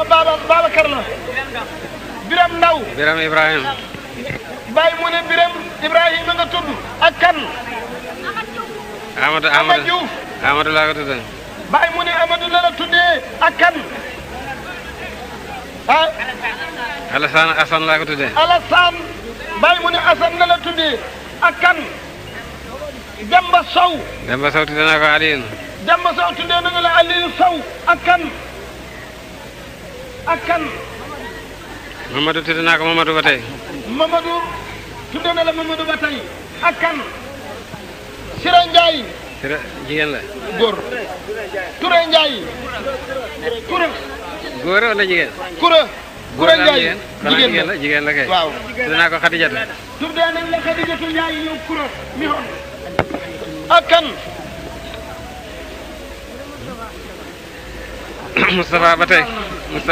Babacar la. Biram Ndaw. Biram Ibrahima. Baye mu ne Biram Ibrahima nga tudd ak kan. Amadou Diouf. Amadou laa ko tuddee. Baye mu ne Amadou la tuddee ak kan. ah. Alassane Assane laa ko tuddee. Alassane. Baye mu ne Assane la tuddee ak kan. Demba Sow. Demba Sow tuddee naa ko Alioune. Demba Sow tuddee na nga la Aliou Sow ak kan. ak kan. Mamadou tuddee naa ko Mamadou ba tey. Mamadou tuddee na la Mamadou ba tey ak kan. Sira Ndiaye. Sira jigéen la. góor. Touré Ndiaye. Touré. góor wala jigéen. Touré. Touré Ndiaye jigéen la jigéen la kay. waaw. tuddee naa ko Khadijatu. tuddee nañ la Khadijatu Ndiaye yow Touré mi xoon. ak kan. Moustapha ba tey.